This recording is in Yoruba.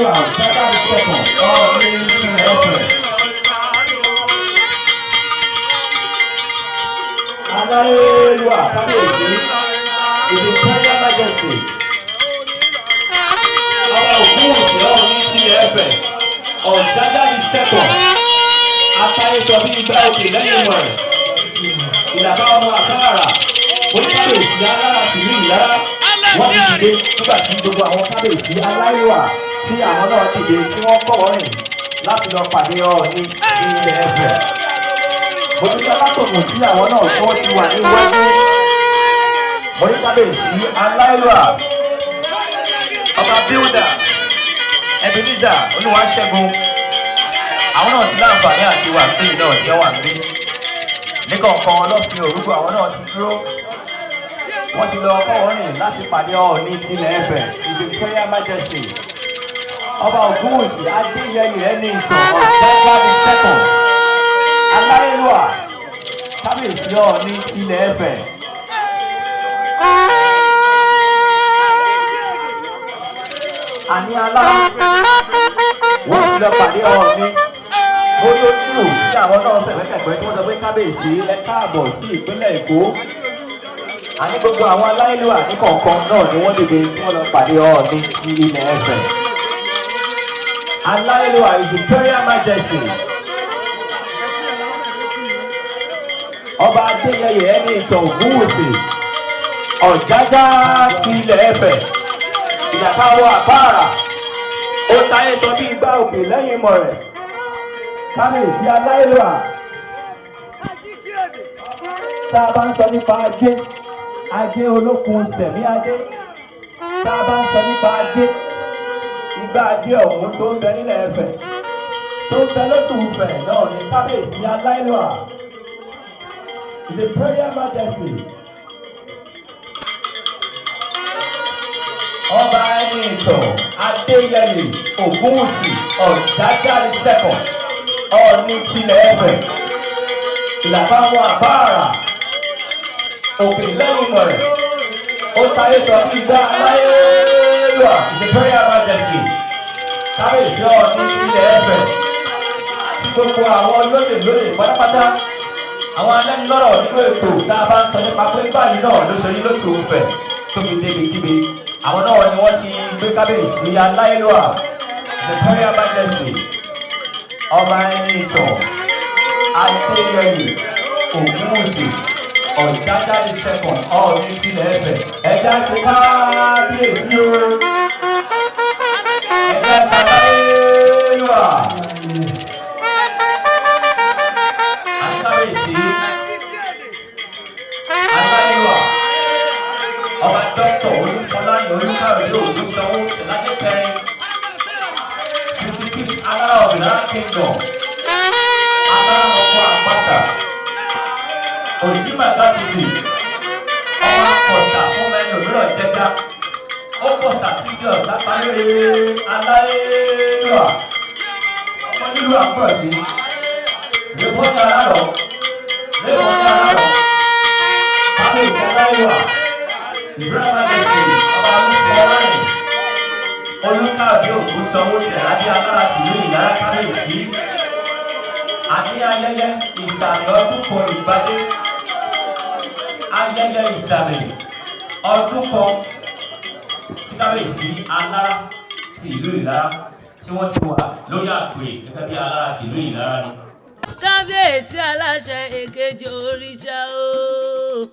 Aláyélúwà Ọ̀jájá the Second, Ọọ̀ni tilẹ̀ Ifẹ̀. Aláyélúwà kábíyèsí, His Imperial Majesty, Ọba Ògúnwùsì Ọọ̀ni tilẹ̀ Ifẹ̀, Ọ̀jájá the Second, atáyé sọ bí igbá òkè lẹ́yìn ìmọ̀ rẹ̀, ìlàbá ọmọ àkàrà, oníkábíyèsí alára tìlú Ìlara, wọ́n ti dìde nígbà tí gbogbo àwọn kábíyèsí aláyélúwà tí àwọn náà dìde tí wọ́n kọ̀wọ́ rìn láti lọ pàdé Ọọ̀ni ní ilẹ̀ Ifẹ̀. Mo ní alátòkùn tí àwọn náà tí wọ́n ti wà ní iwájú. Mo ní kábíyèsí aláyélúwà, Ọba Builder Ebenezer Olúwaṣẹ́gun, àwọn náà ti láǹfààní àti wà níbí náà tí wọ́n wà níbí. Níkọ̀ọ̀kan ọlọ́fin òrùkọ àwọn náà ti dúró. Wọ́n ti lọ kọ́wọ́ rìn láti pàdé Ọọ̀ni tilẹ̀ Ifẹ̀, His Imperial Majesty, Ọba Ògúnwùsì Adéyẹyè Ẹnìtàn Ọ̀jájá the Second, Aláyélúwà kábíyèsí Ọọ̀ni tilẹ̀ Ifẹ̀. Àní alára wọ́n ti lọ pàdé Ọọ̀ni orí onílù tí àwọn náà fẹ̀fẹ̀kẹ̀pẹ́ tí wọ́n sọ pé kábíyèsí, ẹ káàbọ̀ sí ìpínlẹ̀ Èkó. Àní gbogbo àwọn aláìlúwà ní kọ̀ọ̀kan náà ni wọ́n dìde tí wọ́n lọ pàdé Ọọ̀ni sí ilẹ̀ Ifẹ̀. Aláyélúwà, His Imperial Majesty, Ọba Adéyẹyè Ẹnìtàn Ògúnwùsì Ọ̀jájá ti ilẹ̀ Ifẹ̀, ìjàpá àpáàrà, ó táyé sọ bí igbá òkè lẹ́yìn ìmọ̀ rẹ̀, kábíyèsí aláyélúwà. Tá a bá ń sọ nípa ajé, ajé olókun sẹ̀mí ajé, tá a bá ń sọ nípa ajé, igbá ajé ọ̀hún tó ń bẹ nílẹ̀ Ifẹ̀, tó ń bẹ lótú Ifẹ̀ náà ní kábíyèsí aláyélúwà, His Imperial Majesty, Ọba Ẹnìtàn Adéyẹyè Ògúnwùsì Ọ̀jájá the Second, Ọọ̀ni tilẹ̀ Ifẹ̀, ìlàbá wọn àbáàrà òkè lẹ́yìn ìmọ̀ rẹ̀, ó táyé sọ bí igbá. Aláyélúwà, His Imperial Majesty, kábíyèsí Ọọ̀ni tilẹ̀ Ifẹ̀, àti gbogbo àwọn lóyè lóyè pátápátá, àwọn alẹ́nulọ́rọ̀ nínú ètò tá a bá ń sọ nípa pé báyìí náà ló ṣe ní lóṣù Ifẹ̀ tó fi débi kíbi, àwọn náà ni wọ́n ti gbé kábíyèsí aláyélúwà, His Imperial Majesty, Ọba Ẹnìtàn Adéyẹyè Ògúnwùsì Ọ̀jájá the Second, Ọọ̀ni tilẹ̀ Ifẹ̀. Ẹja ṣe kábíyèsí o, ẹja ṣe aláyélúwà àti kábíyèsí aláyélúwà, Ọba Dókítà Olúfọláyàn Olúkáyọ̀dé Ògúnsanwó Tẹ̀lájẹ́ kẹrin, 56 Alára of Ìlara Kingdom, Alára ọkọ̀ àpáta òjìmàgá títì, ọba kọ̀tà fún mẹ́rin òmíràn jẹta, ó kọ̀tà títí ọ̀tá parí. Aláyélúwà, ọmọ nílùú àpọ̀sí rẹpọ́tà alárọ̀, rẹpọ́tà alárọ̀, kábíyèsí aláyélúwà, Imperial Majesty, Ọba Olúfọláyàn Olúkáyọ̀dé Ògúnsanwó Tẹ̀lájẹ́ Alára tìlú Ìlara, kábíyèsí, àní ayẹyẹ ìsàmì ọdún kan ìgbadé, ayẹyẹ ìsàmì ọdún kan tí kábíyèsí Alára ti ìlú Ìlara tí wọ́n ti wà lórí àpèrè gẹ́gẹ́ bí Alára ti ìlú Ìlara ni. Kábíyèsí aláṣẹ èkejì òrìṣà o.